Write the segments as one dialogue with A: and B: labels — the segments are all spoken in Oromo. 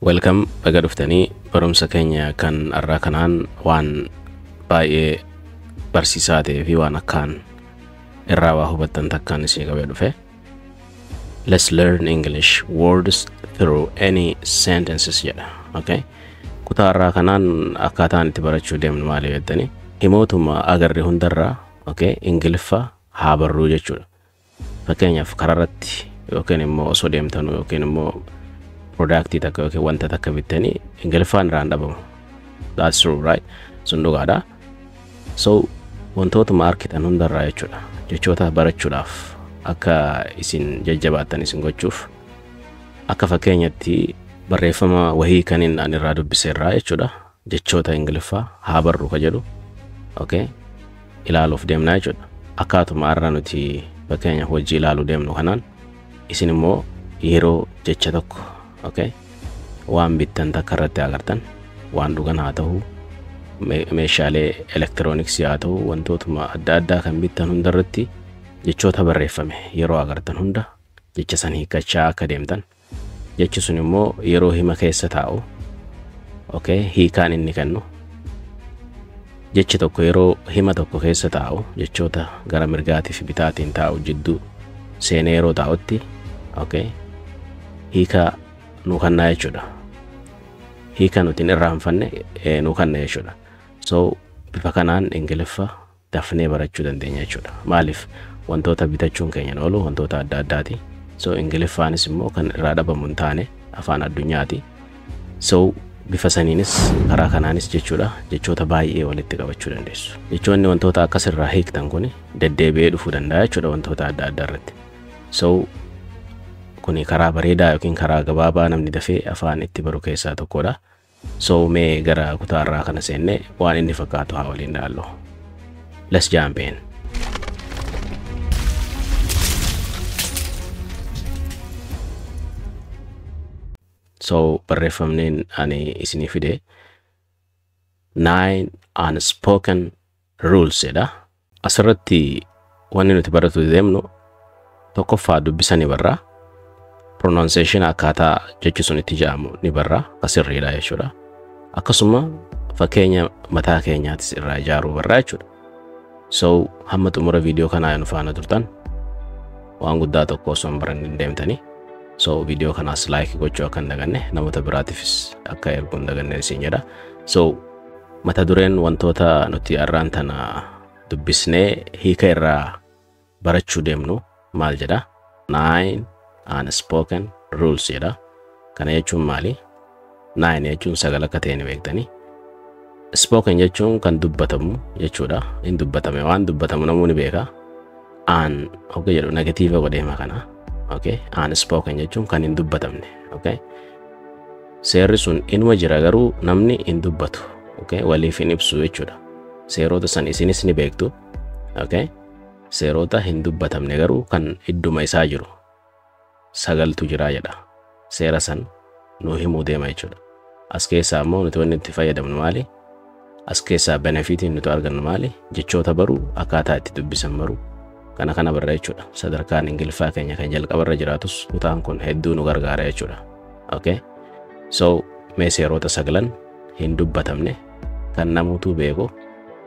A: Welcome, baga dhuftanii. Barumsa keenya kan har'aa kanaan waan baay'ee barsiisaa ta'ee fi waan akkaan irraa waa hubattan takkaan isin qabee dhufe. Let's learn English words through any sentences jedha. Okay? Kutaa har'aa kanaan akkaataan itti barachuu deemnu maali jettanii, himootuma agarre hundarraa, okay, Ingiliffa haa barruu jechuudha. Fakkeenyaaf, karaarratti yookiin immoo osoo deemtanuu yookiin immoo product takka yookiin wanta takka bittanii Ingiliffaan irraan dhabamu. That's true, right? Sun dhugaadha. So wantootuma argitan hundarraa jechuudha. Jechoota barachuudhaaf akka isin jajjabaattan isin gochuuf, akka fakkeenyatti barreeffama wahii kan inni ani irraa dubbise irraa jechuudha. Jechoota Ingiliffaa haa barru ka jedhu, okay, ilaaluuf deemnaa jechuudha. Akkaatuma har'a nuti fakkeenyaaf hojii ilaaluu deemnu kanaan isin immoo yeroo jecha tokko, okay, waan bittan takka irratti agartan, waan dhugan haa ta'u, meeshaalee elektirooniksii haa ta'u, wantootuma adda addaa kan bittan hundarratti jechoota barreeffame yeroo agartan hunda jecha san hiikkachaa akka deemtan, jechi sun immoo yeroo hima keessa taa'u, okay, hiikaan inni kennu, jechi tokko yeroo hima tokko keessa taa'u, jechoota gara mirgaatii fi bitaatiin taa'u jidduu seenee yeroo taa'utti, okay, hiika nuu kennaa jechuudha. Hiika nuti hin irraanfanne nuu kenna jechuudha. So bifa kanaan Ingiliffa dafnee barachuu dandeenya jechuudha. Maaliif? Wantoota bitachuun keenya oolu wantoota adda addaati. So Ingiliffaanis immoo kan irraa dhabamu hin taane afaan addunyaati. So bifa saniinis, karaa kanaanis jechuudha, jechoota baay'ee walitti qabachuu dandeessu. Jechoonni wantoota akkasirraa hiiktan kun deddeebi'ee dhufuu danda'a jechuudha wantoota adda addaa irratti. So kuni karaa bareedaa yookiin karaa gabaabaa namni dafee afaan itti baru keessaa tokkodha. So mee gara kutaa irraa kana seennee waan inni fakkaatu haa waliin ilaallu. Let's jump in. So barreeffamni ani isinii fide "Nine Unspoken Rules" jedha. Asirratti wanni nuti baratu deemnu tokkoffaa dubbisa ni barra. Pronunciation, akkaataa jechi sun itti jedhamu ni barra, akka sirriidha jechuudha. Akkasuma fakkeenya mataa keenyaatis irraa ijaaruu barra jechuudha. So hamma xumura viidiyoo kanaa nu faana turtan waan guddaa tokko osoo hin baranne hin deemtanii. So viidiyoo kanaas like gochuu akka hin daganne, namoota biraatiifis akka erguu hin daganne isin jedha. So mata dureen wantoota nuti har'aan tana dubbisnee hiika irraa barachuu deemnu maal jedha? "Nine Unspoken Rules" jedha. Kana jechuun maali? Nine jechuun sagal akka ta'e ni beektanii. Spoken jechuun kan dubbatamu jechuudha. Hin dubbatame, waan dubbatamu namuu ni beeka. Un okay jedhu negative godheema kana. Okay? Unspoken jechuun kan hin dubbatamne. Okay? Seerri sun inuma jira garuu namni hin dubbatu. Okay? Waliif hin ibsu jechuudha. Seerota san isinis ni beektu. Okay? Seerota hin dubbatamne garuu kan idduma isaa jiru sagaltu jira jedha. Seera san nu himuu deema jechuudha. As keessaa immoo nuti wanni itti fayyadamnu maali? As keessaa benefitiin nuti argannu maali? Jechoota baruu, akkaataa itti dubbisan baruu. Kana kana barra jechuudha. Sadarkaan Ingiliffaa keenya kan jalqabarra jiraatus kutaan kun hedduu nu gargaara jechuudha. Okay? So mee seerota sagalan hin dubbatamne kan namuutu beeku,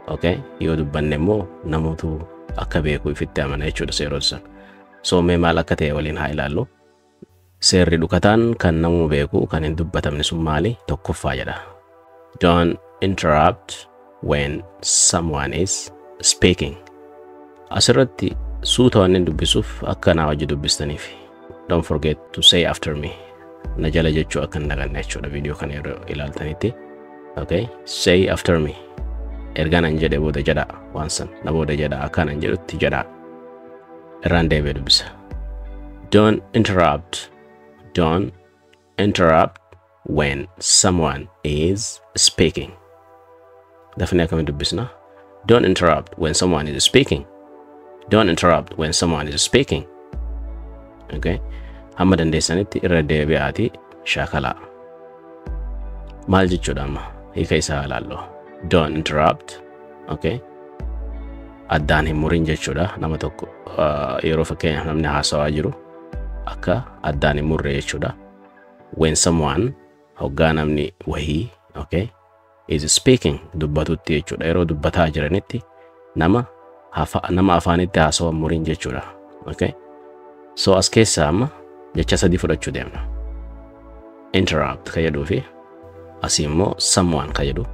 A: okay? Yoo dubbanne immoo namuutu akka beeku ifitti amana jechuudha seerota san. So mee maal akka ta'e waliin haa ilaallu. Seerri dhukataan kan namuu beeku kan hin dubbatamne sun maali? Tokkoffaa jedha. Don't interrupt when someone is speaking. Asirratti suuta waan inni dubbisuuf akka naa wajji dubbistaniif. Don't forget to say after me. Na jala jechuu akka hin daganne jechuudha viidiyoo kana yeroo ilaaltanitti. Okay? Say after me. Erga nan jedhe booda jedhaa waan san, na booda jedhaa, akka nan jedhutti jedhaa. Irraan deebi'ee dubbisa. Don't interrupt. Don't interrupt when someone is speaking. Dafnee akkamiin dubbisna? Don't interrupt when someone is speaking. Don't interrupt when someone is speaking. Okay? Hamma dandeessanitti irra deebi'aatii shaakalaa. Maal jechuudha amma? Hiika isaa ilaallu. Don't interrupt. Okay? Addaan hin murin jechuudha. Nama tokko yeroo fakkeenyaaf namni haasawaa jiru akka addaan hin murre jechuudha. When someone Hoggaa namni wahii, okay, is speaking, dubbatutti jechuudha. Yeroo dubbataa jiranitti nama afaanitti haasawa muriin jechuudha. Okay? So as keessaa amma jecha sadii fudhachuu deemna. Interrupt ka jedhuu fi asii immoo someone ka jedhu.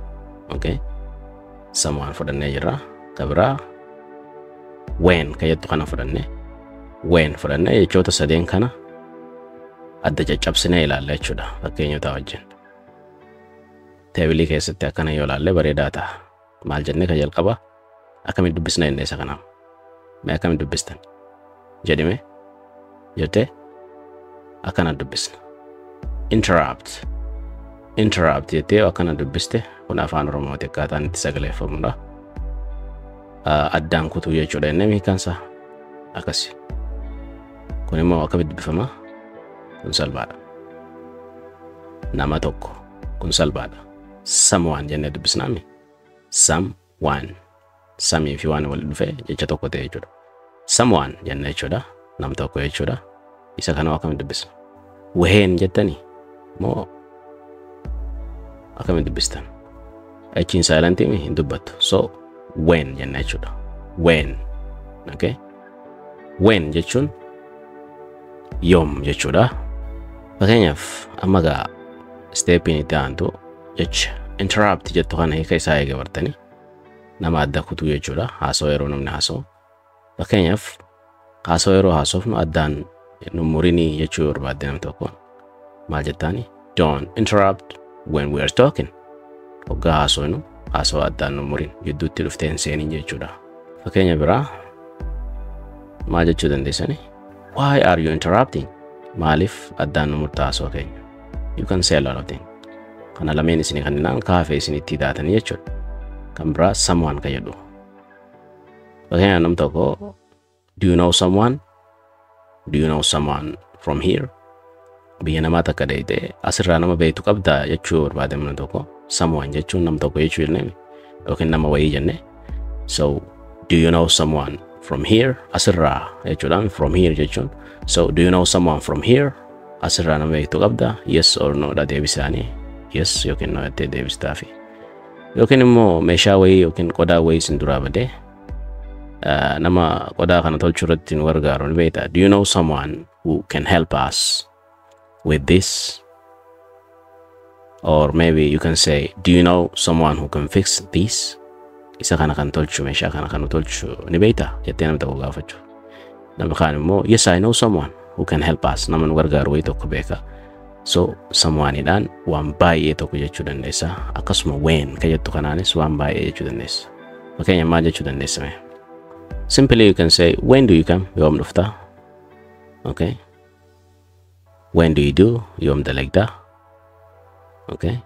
A: Okay? Someone fudhannee jirra. Ka biraa when ka jettu kana fudhannee, when fudhannee, jechoota sadeen kana adda caccabsinee ilaalla jechuudha fakkeenyota wajjin. Teebilii keessatti akkana yoo ilaalle bareedaa ta'a. Maal jennee ka jalqaba akkamitti dubbisna jennee isa kanaaf? Mee akkamitti dubbistan? Jedhime jettee akkana dubbisna. Interrupt. Interrupt jettee akkana dubbiste, kun Afaan Oromooti akkaataan itti sagaleeffamudha. Addaan kutuu jechuudha jennee hiikansa akkasi. Kun immoo akkamitti dubbifama? Kun salphaadha. Nama tokko, kun salphaadha. Someone jennee dubbisnaami. Someone. Some fi one wal dhufe jecha tokko ta'e jechuudha. Someone jennee jechuudha. Nam tokko jechuudha. Isa kana akkamitti dubbisna? Weheen jettanii moo akkamitti dubbistan? Achiin silent hin dubbattu. So when jenna jechuudha. When. Okay? When jechuun yoom jechuudha. Fakkeenyaaf amma gaa stepiin itti aantu jecha interrupt jettu kana hiika isaa eega bartanii, nama adda kutuu jechuudha. Haasawaa yeroo namni haasa'u. Fakkeenyaaf haasawaa yeroo haasofnu addaan nu murinii jechuu yoo barbaadde nam tokkoon maal jettaani? Don't interrupt when we are talking. Hoggaa haasofnu haasawaa addaan nu murin, gidduutti dhuftee hin seenin jechuudha. Fakkeenya biraa maal jechuu dandeessani? Why are you interrupting? Maaliif addaan nu murta haasawaa keenya? You can say a lot of things. Kana lameen isinii kanneen kaafee isin itti taatanii jechuudha. Kan biraa someone kan jedhu. Fakkeenyaaf nam tokko, do you know someone? Do you know someone from here? Biyya namaa takka deeyitee asirraa nama beektu qabdaa jechuu barbaade namni tokko, someone jechuun nam tokko jechuu jennee yookiin nama wayii jennee. So do you know someone from here? Asirraa jechuudhaan from here jechuun. So do you know someone from here? Asirraa nama beektu qabdaa? Yes or no dha deebisaanii. Yes yookiin no jettee deebistaafi. Yookiin immoo meeshaa wayii yookiin qodaa wayii isin duraa badee, nama qodaa kana tolchuu irratti nu gargaaru ni beektaa? Do you know someone who can help us with this? Or maybe you can say, do you know someone who can fix this? Isa kana kan tolchu, meeshaa kana kan nu tolchu ni beektaa jettee nama tokko gaafachuu. Namni kaan immoo, yes, I know someone who can help us, nama nu gargaaru wayii tokko beeka. So someoneidhaan waan baay'ee tokko jechuu dandeessa. Akkasuma when ka jettu kanaanis waan baay'ee jechuu dandeessa. Fakkeenya maal jechuu dandeessa mee? Simply you can say, when do you come? Yoom dhuftaa? Okay. When do you do? Yoom dalagdaa? Okay.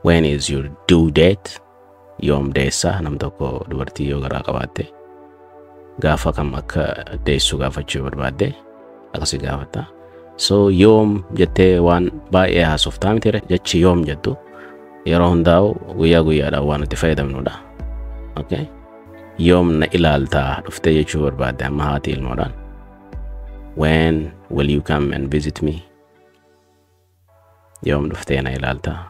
A: When is your due date? Yoom deessaa? Nam tokko dubartii yoo garaa qabaatte gaafa kam akka deessu gaafachuu barbaadde akkasii gaafatta. So yoom jettee waan baay'ee haasoftaa miti, jechi yoom jettu yeroo hundaa'u guyyaa guyyaadhaan waan itti fayyadamnudha. Okay. Yoom na ilaaltaa dhuftee jechuu barbaadde amma haati ilmoodhaan. When will you come and visit me? Yoom dhuftee na ilaaltaa?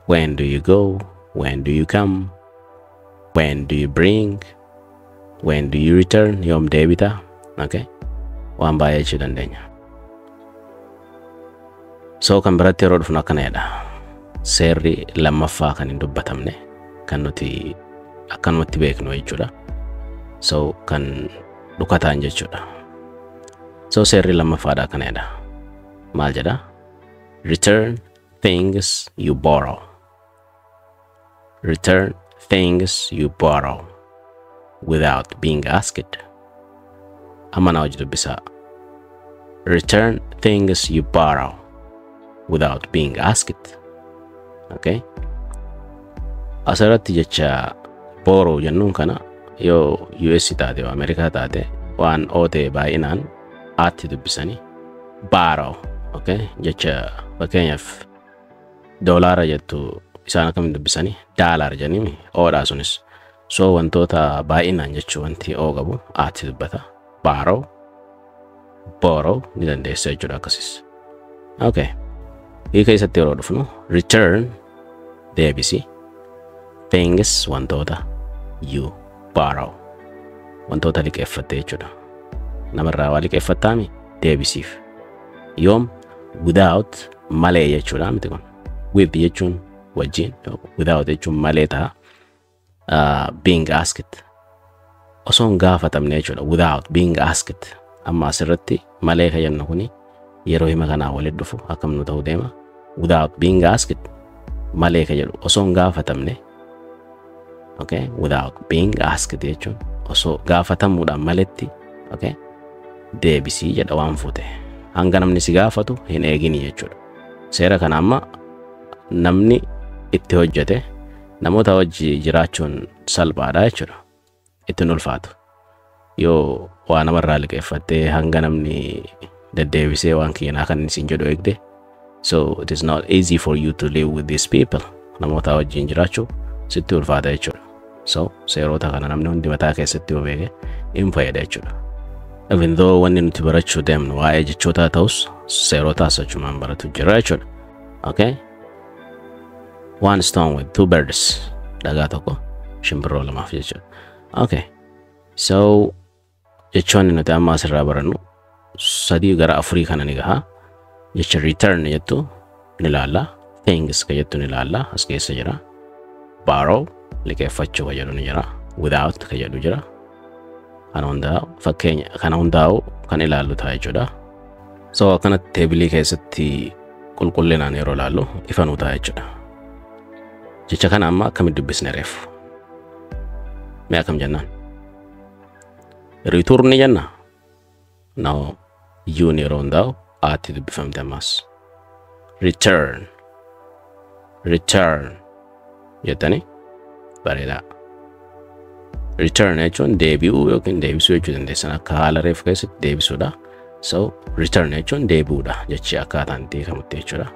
A: When do you go? When do you come? When do you bring? When do you return? Yoom deebita? Okay. Waan baay'ee jechuu dandeenya. So kan biratti yeroo dhufnu akkana jedha. Seerri lammaffaa kan hin dubbatamne, kan nuti akkanumatti beeknu jechuudha. So kan dhukataan jechuudha. So seerri lammaffaadha akkana jedha. Maal jedha? Return things you borrow. Return things you borrow without being asked. Amma na hojii dubbisaa. Return things you borrow without being asked. Okay? Asirratti jecha borrow jennuun kana yoo US taate yoo Ameerikaa taate waan O ta'e baay'inaan aatti dubbisanii borrow. Okay? Jecha fakkeenyaaf doolaara jettu isaan akkamiin dubbisanii? Dollar jedhanii oodhaa sunis. So wantoota baay'inaan jechuu wanti oo qabu aatti dubbata. Borrow, borrow ni dandeessa jechuudha akkasis. Okay. Hiika isatti yeroo dhufnu, return deebisi, things wantoota, you borrow wantoota liqeeffatte jechuudha. Namarraa waa liqeeffattaami, deebisiif. Yoom? Without malee jechuudha miti kun. With jechuun wajjin, without jechuun malee ta'a. Being asked osoo hin gaafatamne jechuudha. Without being asked. Amma asirratti malee kan jennu kuni yeroo hima kanaa walitti dhufu akkam nu ta'uu deema? Without being asked, malee kan jedhu osoo hin gaafatamne. Okay, without being asked jechuun osoo gaafatamuudhaan maletti, okay, deebisii jedha. Waan fuute hanga namni si gaafatu hin eegini jechuudha. Seera kana amma namni itti hojjete namoota wajji jiraachuun salphaadha jechuudha. Ittiin ulfaatu. Yoo waa namarraa liqeeffattee hanga namni deddeebisee waan kiyyanaa kan isin jedhu eegde, so it is not easy for you to live with these people. Namoota wajjin jiraachuu sitti ulfaata jechuudha. So seerota kana namni hundi mataa keessatti yoo beeke hin fayyada jechuudha. Even though wanni nuti barachuu deemnu waa'ee jechootaa ta'us, seerotaas achumaan baratu jira jechuudha. Okay? One stone with two birds. Dhagaa tokko shimbirroo lamaaf jechuudha. Okay. So jechoonni nuti amma asirraa barannu sadii gara afurii kana ni gaha. Jecha return jettu ni ilaalla. Things ka jettu ni ilaalla. As keessa jira. Borrow liqeeffachuu ka jedhu ni jira. Without ka jedhu jira. Kana hundaa'u fakkeenya kana hundaa'u kan ilaallu ta'a jechuudha. So akkanatti teebilii keessatti qulqullinaan yeroo ilaallu ifa nuu ta'a jechuudha. Jecha kana amma akkamitti dubbisne reefu? Mee akkam jennaan? Return jenna? No, yuun yeroo hundaa'u aatti dubbifamte ammas. Return. Return jettanii, bareedaa. Return jechuun deebi'uu yookiin deebisuu jechuu dandeessan, akka haala reefu keessatti deebisuudha. So return jechuun deebi'uudha jechi akkaataan itti hiikamutti jechuudha.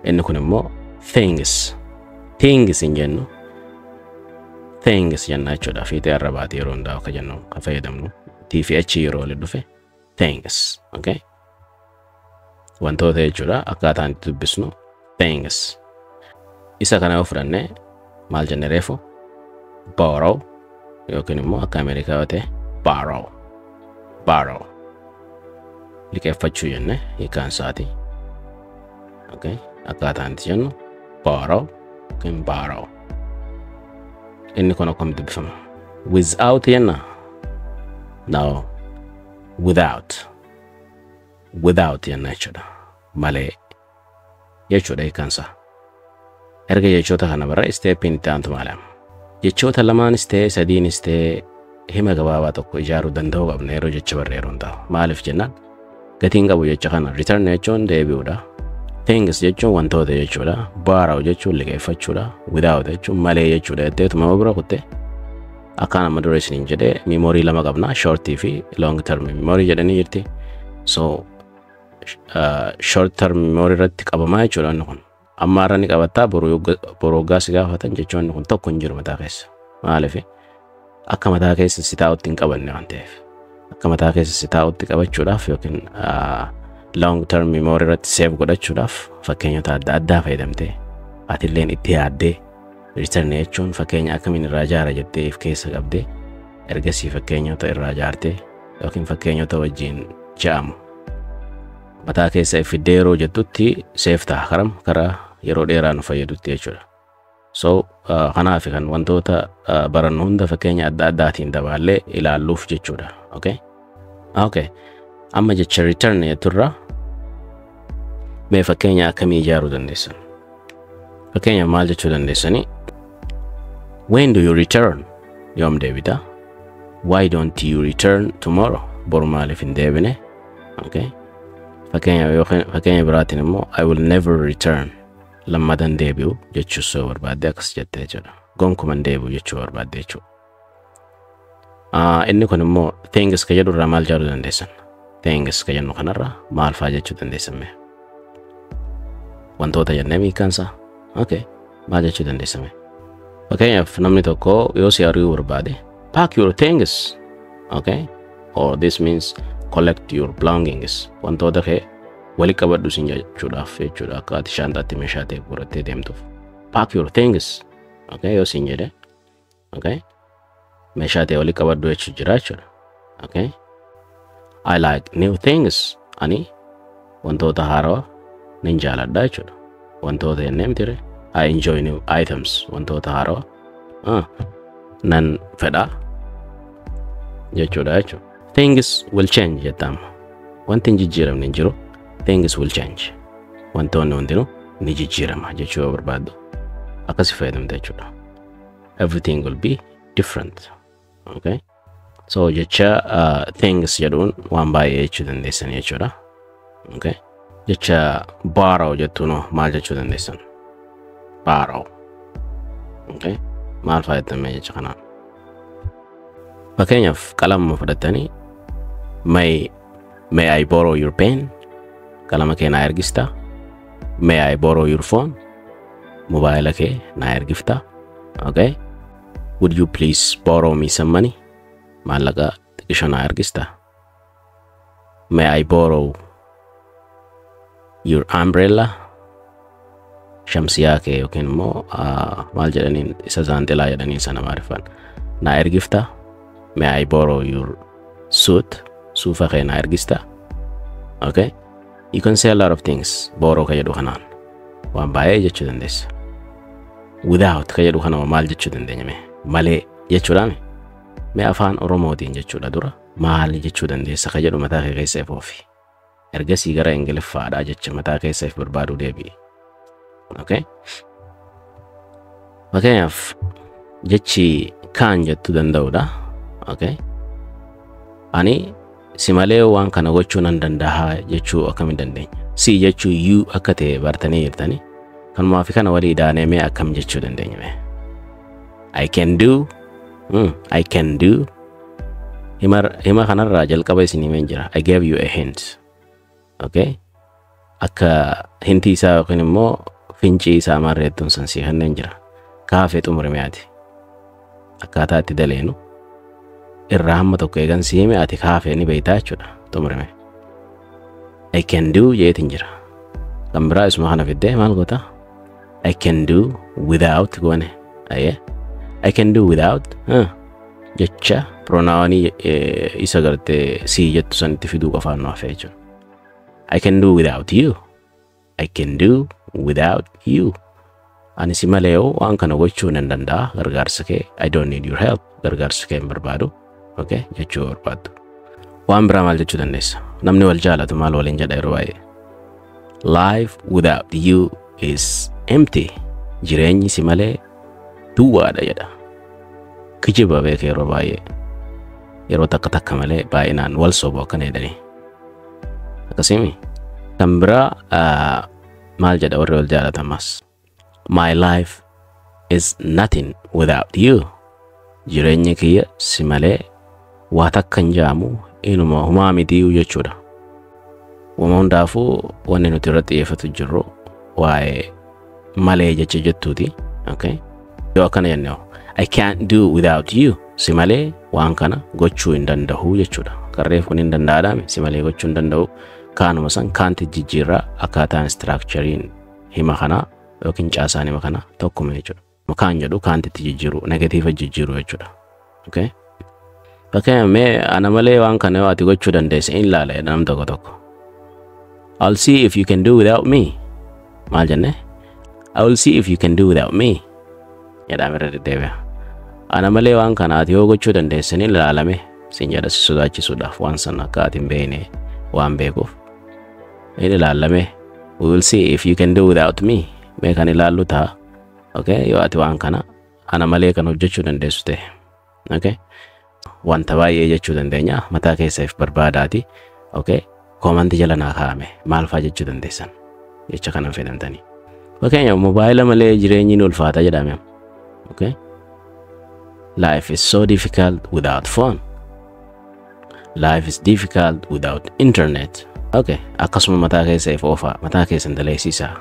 A: Inni kun immoo things, things hin jennu, things jenna jechuudha. Fiixee arrabaati yeroo hundaa akka jennu kan fayyadamnu. T fi H yeroo walitti dhufe things. Okay? Wantoota jechuudha, akkaataan itti dubbisnu things. Isa kana yoo fudhanne maal jenne reefu? Borrow yookiin immoo akka Ameerikaa yoo ta'e borrow. Borrow. Liqeeffachuu jenne hiikaan isaati. Okay? Akkaataan itti jennu borrow yookiin borrow. Inni kun akkam dubbifama? Without jenna? No. Without. Without jenna jechuudha. Malee jechuudha hiikaan isaa. Erga jechoota kana barra, stepiin itti aantu maali? Jechoota lamaanis ta'ee sadiinis ta'ee hima gabaabaa tokko ijaaruu danda'uu qabna yeroo jecha barree yeroo ta'u. Maaliif jennaan, gatiin qabu jecha kana return jechuun deebi'uudha. Things jechuun wantoota jechuudha. Borrow jechuun liqeeffachuudha. Without jechuun malee jechuudha. Jetteetuma bira kutte akkaan amma dura isiniin jedhee memory lama qabna, shortii fi long term memory jedhanii jirti. So short term memory irratti qabamaa jechuudha inni kun. Amma har'a ni qabattaa, boru hoggaa si gaafatan jechoonni kun tokko hin jiru mataa keessa. Maaliif? Akka mataa keessa si taa'utti hin qabanne waan ta'eef. Akka mataa keessa si taa'utti qabachuudhaaf yookiin long term memory irratti save godhachuudhaaf fakkeenyota adda addaa fayyadamtee, atilleen itti yaaddee, return jechuun fakkeenya akkamiin irraa ijaara jettee if keessa qabdee, ergasii fakkeenyota irraa ijaartee yookiin fakkeenyota wajjin ja'amu mataa keessa if fiddee yeroo jettutti save ta'a karaa yeroo dheeraa nu fayyadutti jechuudha. So kanaaf kan wantoota barannu hunda fakkeenya adda addaatiin dabaallee ilaalluuf jechuudha. Okay? Okay. Amma jecha return jetturraa mee fakkeenya akkamii ijaaruu dandeessan? Fakkeenya maal jechuu dandeessanii? When do you return? Yoom deebita? Why don't you return tomorrow? Boru maaliif hin deebine? Okay. Fakkeenya yookiin fakkeenya biraatiin immoo I will never return. Lammadan deebi'u jechuu yoo barbaadde akkas jettee jechuudha. Gonkuman deebi'u jechuu barbaadde jechuudha. Inni kun immoo things ka jedhu irraa maal ijaaruu dandeessan? Things ka jennu kanarraa maal faa jechuu dandeessan mee? Wantoota jennee hiikkaansaa. Okay. Maal jechuu dandeessan mee? Fakkeenyaaf namni tokko yoo si ari'uu barbaade, pack your things. Okay? Or this means collect your belongings. Wantoota kee Wali qabadhu sin jechuudhaaf jechuudha, akka ati shaantaatti meeshaa ta'e guurattee deemtuuf. "Pack your things." Okay, yoo sin jedhe, okay, meeshaa ta'e wali qabadhu jechuu jira jechuudha. Okay. I like new things. Ani wantoota haarawaa nin jaaladha jechuudha. Wantoota jennee mitire. I enjoy new items. Wantoota haarawaa nan fedha jechuudha. "Things will change" jettama. Wanti hin jijjiiramne hin jiru. Things will change. Wantoonni hundinuu ni jijjiirama jechuu yoo barbaaddu akkasi fayyadamte jechuudha. Everything will be different. Okay. So jecha "things" jedhuun waan baay'ee jechuu dandeessan jechuudha. Okay. Jecha "borrow" jettuun maal jechuu dandeessan? Borrow. Okay. Maal fayyadamee jecha kanaan? Fakkeenyaaf, qalama fudhattanii, May I borrow your pen?" Qalama kee naa ergistaa? "May I borrow your phone?" Mobaayila kee naa ergiftaa? Okay. "Would you please borrow me some money?" Maallaqa xiqqisho naa ergistaa? "May I borrow your umbrella?" Shamsiyaa kee yookiin immoo maal jedhaniin isa, zaanxilaa jedhaniin sana Amaariffaan naa ergiftaa? "May I borrow your suit?" Suufa kee naa ergistaa? Okay. You can say a lot of things. "Borrow" ka jedhu kanaan waan baay'ee jechuu dandeessa. "Without" ka jedhu kana maal jechuu dandeenya mee? Malee jechuudhaami. Mee afaan Oromootiin jechuudha dura maal jechuu dandeessa ka jedhu mataa kee keessa ifoofi. Ergasii gara Ingiliffaadhaa jecha mataa keessa if barbaaduu deebi'i. Okay? Fakkeenyaaf, jechi "can" jettuu danda'udha. Okay? Ani si malee waan kana gochuu nan danda'a jechuu akkamiin dandeenya? Si jechuu "you" akka ta'e bartanii jirtanii. Kanumaa fi kana walii idaanee mee akkam jechuu dandeenya mee? I can do, I can do. Hima kanarraa jalqaba isin himeen jira. I gave you a hint. Okay? Akka hintii isaa yookiin immoo fincii isaa marreettuun san sii kenneen jira. Kaafee xumurame ati. Akkaataa itti daleenu irraa hamma tokko eegan si hime, ati kaafee ni beektaa jechuudha, xumurame. "I can do" jeetiin jira. Kan biraa isuma kana fiddee maal goota? "I can do without" goone. Ayyee. "I can do without" jecha pronounii isa gartee si jettu sanitti fiduu qofaan nu hafe jechuudha. I can do without you. I can do without you. Ani si malee waan kana gochuu nan danda'a, gargaarsa kee, I don't need your help, gargaarsa kee hin barbaadu. Okay, jechuu barbaaddu. Waan biraa maal jechuu dandeessa? Namni wal jaalatu maal waliin jedha yeroo baay'ee? "Life without you is empty." Jireenyi si malee duwwaadha jedha. Kijiba beeka, yeroo baay'ee. Yeroo takka takka malee baay'inaan wal sobu akkana jedhanii. Akkasimi. Kan biraa maal jedha warri wal jaalatamas? "My life is nothing without you." Jireenyi kiyya si malee waa takka hin jaamu, inuma humaa mitiyyuu jechuudha. Wama hundaafuu wanni nuti irratti xiyyeeffatu jirru waa'ee "malee" jecha jettuuti. Okay? Yoo akkana jenne hoo, "I can't do without you." Si malee waan kana gochuu hin danda'u jechuudha. Karreef kun hin danda'adhaame, si malee gochuu hin danda'u. Kaanuma san can'ti jijjiirraa, akkaataan structureiin hima kanaa yookiin caasaan hima kanaa tokkuma jechuudha. Can jedhu can'titti jijjiiru, negative jijjiiru jechuudha. Okay? Fakkeenyaaf, mee ana malee waan kana yoo ati gochuu dandeesse in ilaala jedha nam tokko tokko. "I'll see if you can do without me." Maal jenne? "I will see if you can do without me." Jedhame irra deddeebi'a. Ana malee waan kana ati yoo gochuu dandeesse ni ilaalame siin jedha, si sodaachisuudhaaf, waan sana akka ati hin beekne waan beekuuf. Ni ilaalame. We will see if you can do without me. Mee kan ilaallu ta'a. Okay? Yoo ati waan kana ana malee kan hojjechuu dandeessu ta'e. Okay? Wanta baay'ee jechuu dandeenya, mataa keessa if barbaadaati. Okay? Commentii jala naa kaa'ame, maal fa'aa jechuu dandeessan jecha kanan fayyadamtanii. Fakkeenyaaf, mobaayila malee jireenyi ni ulfaata jedhame. Okay? Life is so difficult without phone. Life is difficult without internet. Okay. Akkasuma mataa keessa if oofaa, mataa keessan daleessisaa.